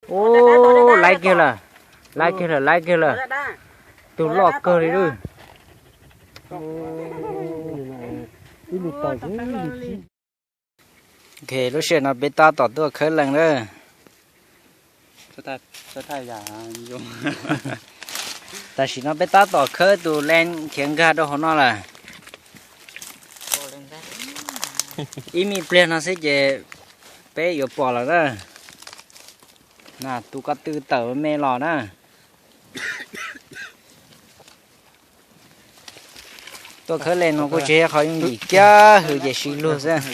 Ub, laiv kiag lawm, laiv kiag lawm, laiv kiag lawm. Tus loj kawg li lawm. Ok, lub sij hawm no peb tab tom tuaj khawb lees lawm. Tam sim no peb tab tom khawb tus lees khiav nkag rau hauv no lawm. Ib me pliag no xwb ces peb yuav pom lawm na. Na, tus ko tw tawm me los na. Tuaj khawb lees no kuj tsis yog qhov yooj yim kiag, hws ces siv luag xwb.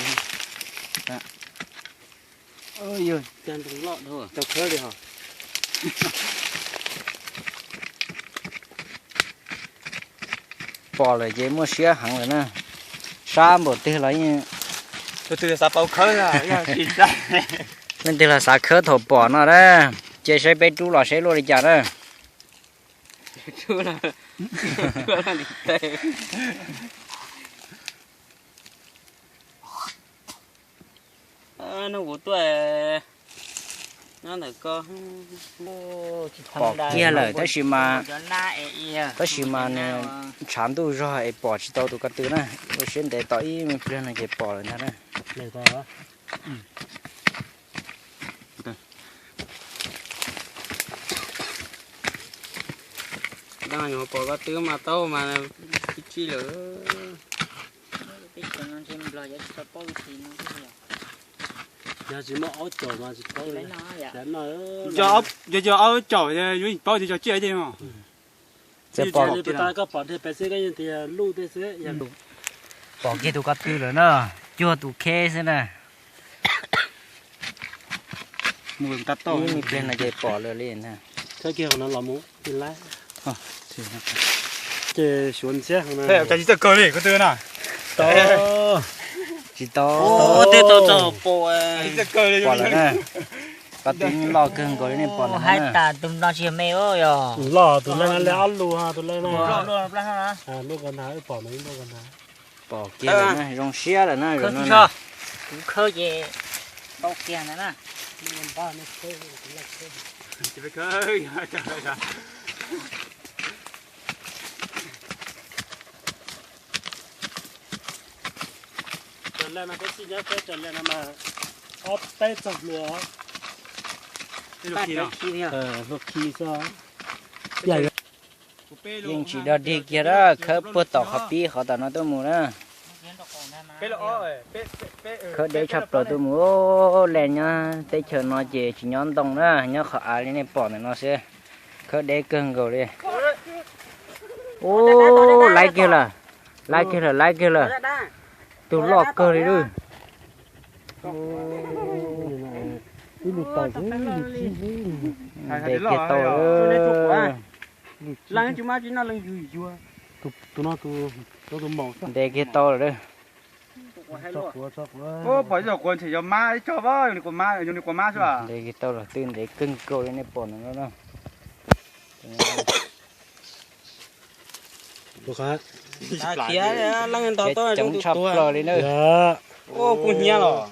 Pom lawm ces muaj siab heev lawm na. Sab npaum twg los yeej, leej twg los xav khawb thaum pom no na. Ces saib peb rub los saib luaj li cas na. Pom kiag lawm tab sis mas, tab sis mas nws tshav ntuj zog es pom tsis tau tus ko tw na. Ua siab ntev tos ib me pliag no ces pom lawm ntag na. Pom ko tw mas tau mas, tsis tsij lawm. Yog tsis muaj aub caum mas tsis paub. Yog cov aub caum yuav paub tias cov tsiaj ces. Pom kiag tus ko tw lawm na, cuag tus kheb xwb na. Ib me pliag no ces pom lawm li na. Ces suav ntxiab, tsis txawj kaw li ko tw na. Tsis tau, pom lawm na. Ko tw loj kawg nkaus li nej pom lawm na. Loj tus leej na, li ob lus tus leej na. Lub ko ntag, wb pom mas ib lub ko ntag. Pom kiag lawm na, zoo siab lawm na. Kuv khawb ces tau kiag ntag na. Raws li no peb txij nyob peb raws li no mas ob peb txog hluas. Hluas khi xwb. Yeej tsis dog dig kiag na, khawb puag tom qhov pib qhov tom no tuaj mus na. Khawb deb tshaj plaws tuaj mus, leej nyob teb chaws no ces tsis nyob ntoo na, nyob qhov av li nej pom ntawm no xwb. Khawb deb kawg nkaus li. Ub, laiv kiag lawm, laiv kiag lawm, laiv kiag lawm. Tus loj kawg li lawm. Ntes kiag tau. Ntes kiag tau lawm. Ntes kiag tau lawm, twb ntev kawg nkaus li nej pom no na. Ceev tshaj plaws li na. Kub hnyiab los.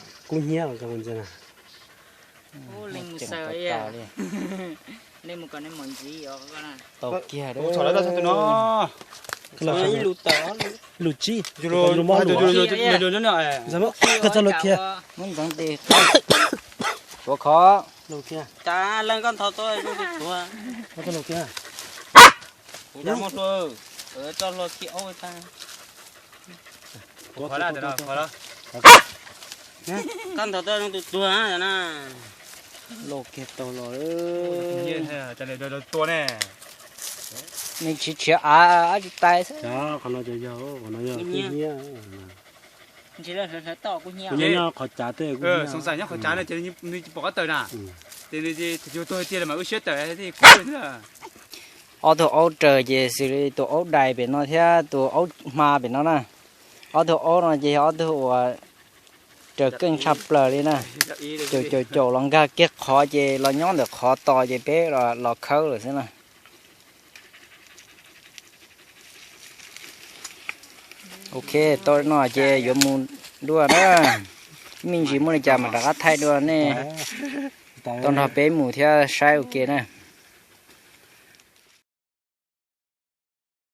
Tau kiag. Lus tsib, lus mos lus. Koj txog lus kiag. Muab ntxeev tes tuav khov. Koj nthov tau tus tuag na. Loj kiag tau los. Nws tshiav tshiav av ab tsi tais xwb. Qhov no ces yog, qhov no yog kub hnyiab. Nyob qhov cav tej, xoo xais nyob qhov cav no ces nws tsis pom qab tawm na. Ces nws yog tuag tiag los mas wb siab tawm thiaj kub xwb. Ob tug aub raws ces xws li tus aub dais pem no thiab tus aub hma pem no na. Ob tug aub no ces yog ob tug uas raws keej tshaj plaws li na. Caum caum caum los nkag kiag qhov ces los nyob ntawm qhov tos ces peb los khawb lawm xwb na. Ok, tau no ces yuav mus dua na. Me ntsis muaj li cas mam rov qab thaij dua nej. Tau nrog peb mus thiab saib ua ke na.